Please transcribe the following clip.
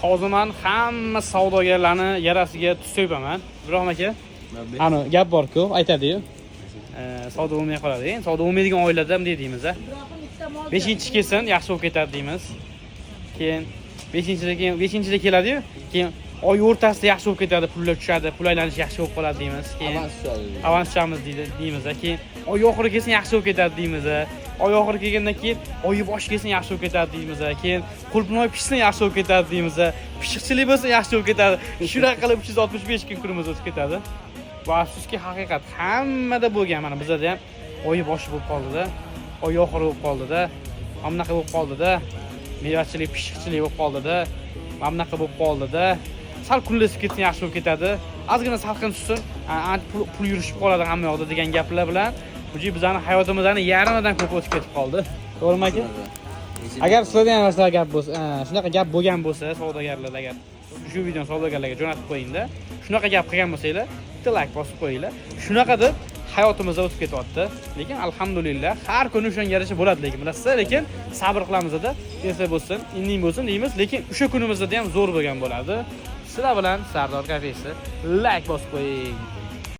Hozir man hamma savdogarlarni yarasiga tuz sepaman. Ibrohim aka, ani gap bor-ku, aytadi-yu. Savdo bo'lmay qoladi. Endi savdo bo'lmaydigan oilada bunday deymiz a. 5-chi kelsin, yaxshi bo'lib ketadi deymiz. Keyin 5-chida, keyin 5-chida keladi-yu, keyin oy o'rtasida yaxshi bo'lib ketadi, pullar tushadi, pul aylanishi yaxshi bo'lib qoladi deymiz. Keyin Avans tushadi. Avans tushamiz deydi, deymiz. Keyin oy oxiri kelsin, yaxshi bo'lib ketadi deymiz. Oy oxiri kelgandan keyin oyi boshi kelsin, yaxshi bo'lib ketadi deymiz. Keyin qulupnoy pishsin, yaxshi bo'lib ketadi deymiz. Pishiqchilik bo'lsa, yaxshi bo'lib ketadi. Shunaqa qilib 365 kun kunimiz o'tib ketadi. Bu afsuski haqiqat hammada bo'lgan. Mana bizada ham oyi boshi bo'lib qoldida, oy oxiri bo'lib qoldida, mana bunaqa bo'lib qoldida, mevachilik, pishiqchilik bo'lib qoldida, mana bunaqa bo'lib qoldida. Sal kunlashib ketsin, yaxshi bo'lib ketadi, ozgina salqin tushsin, ancha pul yurishib qoladi hamma yoqda degan gaplar bilan уже bizani hayotimizni yarmidan ko'p o'tib ketib qoldi, to'g'rimi aka? Agar sizlarda ham shunaqa gap bo'lsa, shunaqa gap bo'lgan bo'lsa, savdogarlar, agar shu videoni savdogarlarga jo'natib qo'yingda, shunaqa gap qilgan bo'lsanglar, bitta layk bosib qo'yinglar. Shunaqa deb hayotimizda o'tib ketyapti, lekin alhamdulillah har kuni o'shanga yarasha bo'ladi, lekin bilasizlar, lekin sabr qilamizda, erta bo'lsin, indin bo'lsin deymiz, lekin o'sha kunimizda ham zo'r bo'lgan bo'ladi. Sizlar bilan Sardor kafesi, layk bosib qo'ying.